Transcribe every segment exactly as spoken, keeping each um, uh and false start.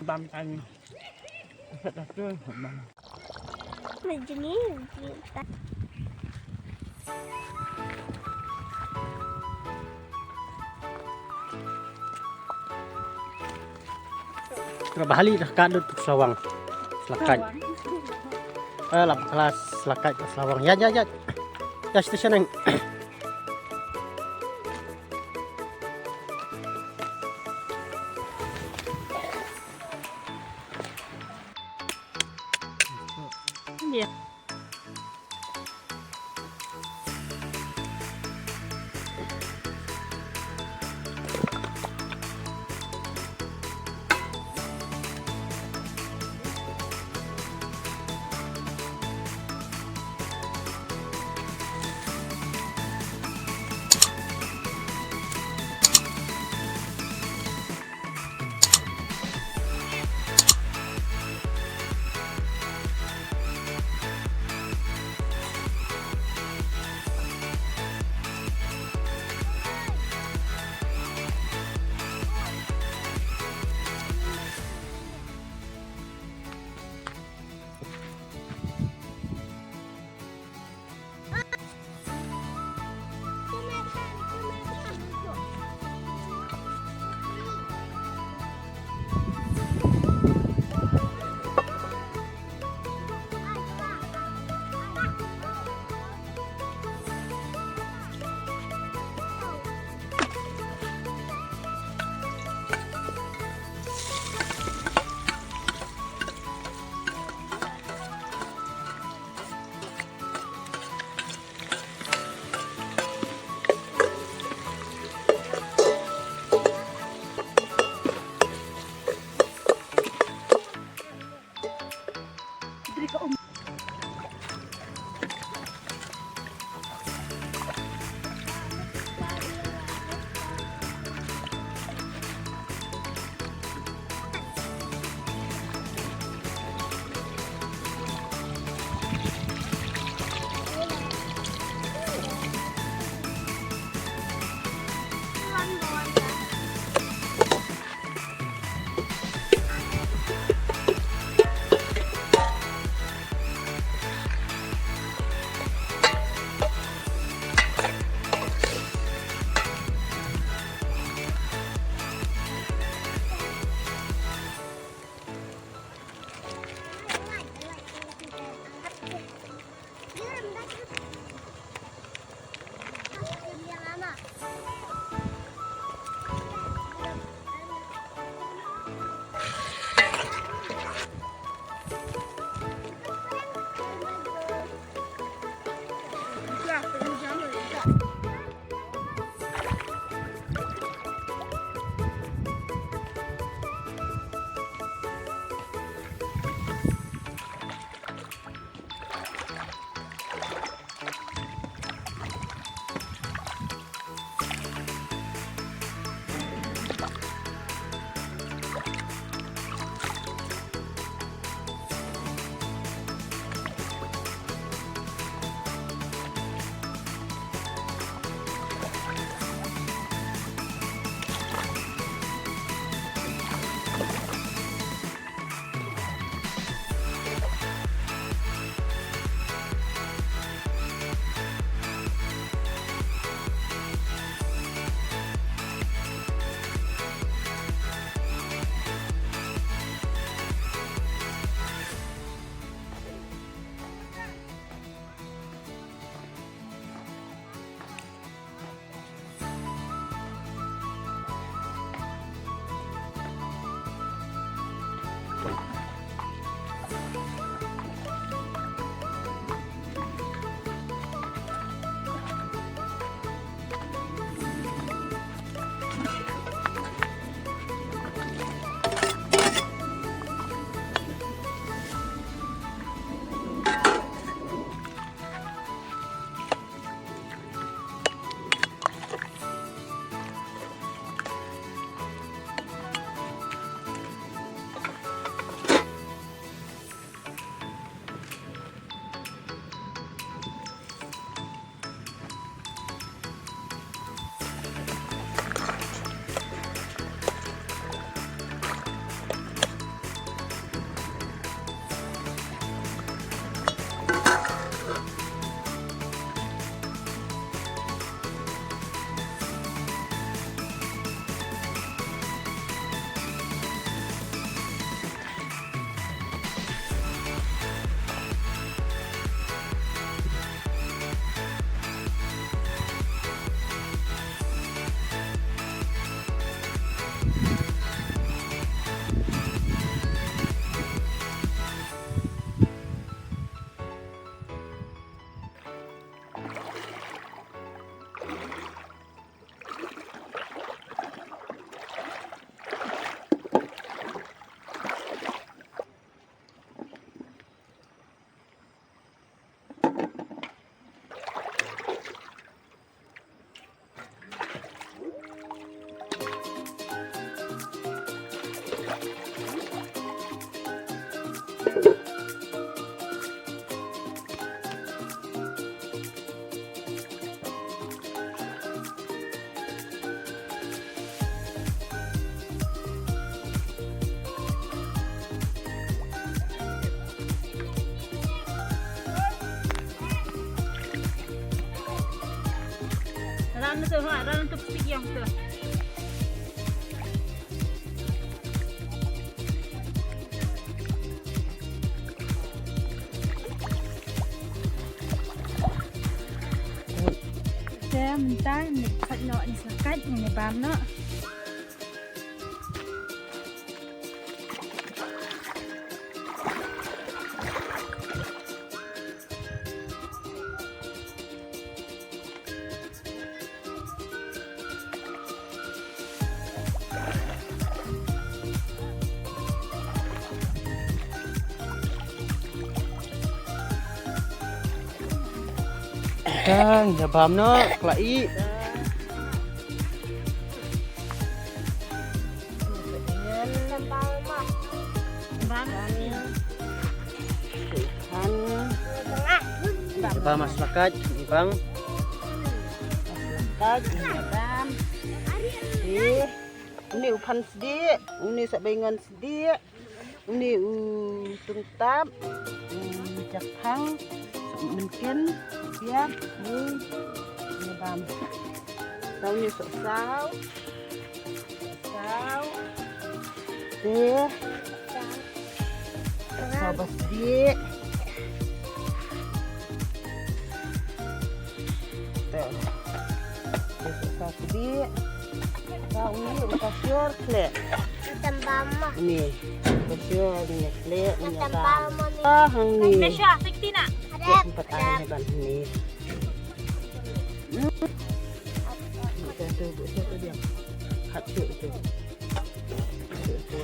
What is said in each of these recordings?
Bam tani. Set dah tu. Bam. Majni. Tra bahali dah kadut tu sawang. Selakai. Eh, lap kelas selakai tu sawang. Ya, ya, ya. Ya, station yang. Ya. Ano to, ha, ran to plastik yang to. Te mynta ngin ïa pait noh ïa ka shlakait, ngin ïa bam noh. Tang, ïa bam noh, khlaiñ. Bam. Bam. Bam. Bam shlakait, bam. Shlakait, bam. Eh, uni u phan sdieh, uni sa byngon sdieh. Uni u tungtap, u jakhang, mynken, piat, uni, uni bam. Sa uni sohsaw, sohsaw. Te. Sohsaw ba sdieh. Te. Te sohsaw sdieh. Te uni u kasior khleh. Tamba ma. Ni. Kasior ni khleh ni. Tamba ma ni. Ah, hang ni. Mesha, sixty na. Ada. Empat ai ni ban ni. Hmm. Satu, satu dia. Satu itu. Satu itu.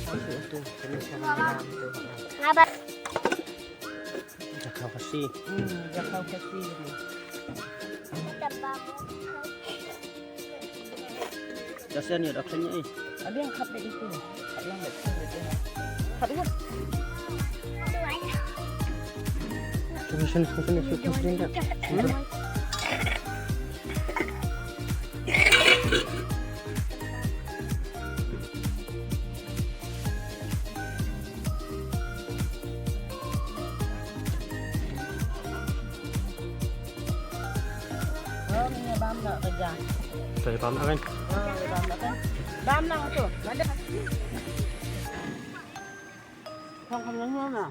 Satu itu. Ini sama tu. Ngapa? Jakhau Khasi. Hmm, jakhau Khasi ni. Kasian ïa, dak senya eh. Ada yang kat itu. Kat lambat tu dia. Kat lambat. Sini, sini, sini, sini, sini, sini. Oh, ni bam nak kerja. Saya bam nak kan? Oh, bam nak kan? Bam nak tu. Ada. Kong kong na.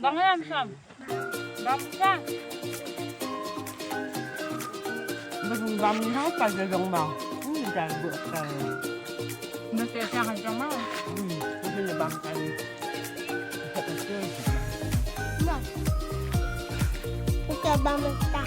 Bang em sam. Bang sa. Bang bang ha ka jong bang. Ni dah buat ka. Mesti sa ka jong bang. Hmm, ni bang ka. Ma. Kita bang sa.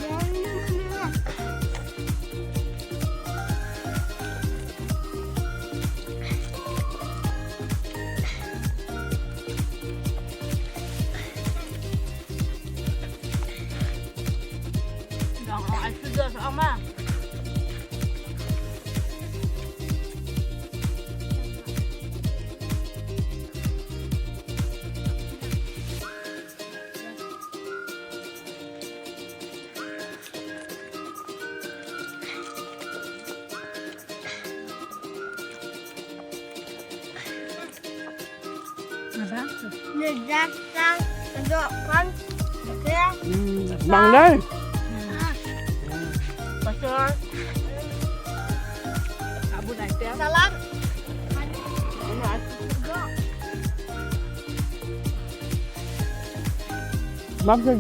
Bang dai. Pasal. Abu dai. Salam. Bang dai.